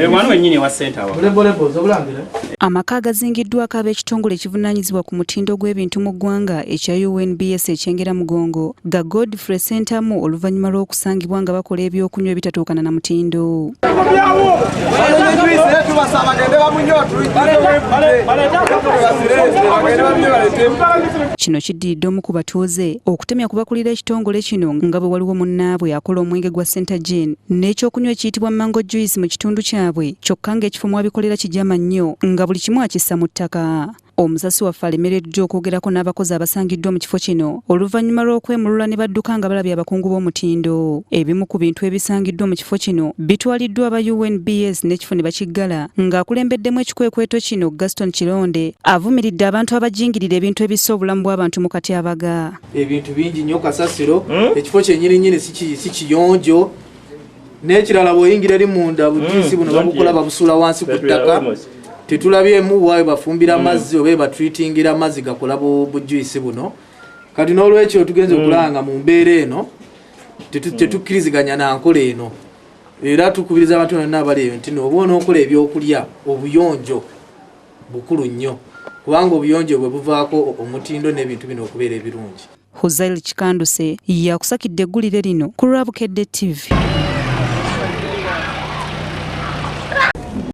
Wano wennyini ewa ssente awo. Amaka agazingiddwako ab'ekitongole ekivunaanyizibwa ku mutindo gw'ebintu mu ggwanga ekya UNBS e Kyengera Mugongo ga Godfrey Ssentamu oluvannyuma lw'okusangibwa nga bakola ebyokunywa ebitatuukana na mutindo. Kino kiddiridde omu ku batuuze okutemya ku bakulira ekitongole kino nga bwe waliwo munnaabwe akola omwenge gwa Center Gin n'ekyokunywa ekiyitibwa Mango Juice mu kitundu kyabwe kyokka ng'ekifo mwabikolera kijama nnyo nga buli kimu akissa mu ttaka. Omusasi waffe alemereddwa okwogerako n'abakozi abasangiddwa mu kifo kino oluvannyuma lw'okwemulula ne badduka nga balabye abakungu b'omutindo. Ebimu ku bintu ebisangiddwa mu kifo kino bitwaliddwa aba UNBS n'ekifo ne bakiggala ng'akulembeddemu ekikwekweto kino Gaston Kironde avumiridde abantu abajingirira ebintu ebissa obulamu bw'abantu mu katyabaga. Ebintu bingi nnyo kasasiro, ekifo kyennyini nnyini si kiyonjo. N'ekirala bw'oyingira eri munda bujuisi buno babukola babusuula wansi ku ttaka, tetulabyemu waayo bafumbira amazzi oba batreatingira amazzi gakola bujuisi buno. Kati n'olwekyo tugenze okulaba nga mu mbeera eno tetukkiriziganya na nkola eno, era tukubiriza abantu bonna abali eyo nti oba onookola ebyokulya obuyonjo bukulu nnyo, kubanga obuyonjo bwe buvaako omutindo n'ebintu bino okubeera ebirungi. Huzail Kikanduse yakusakidde eggulire lino ku lwa Bukedde TV.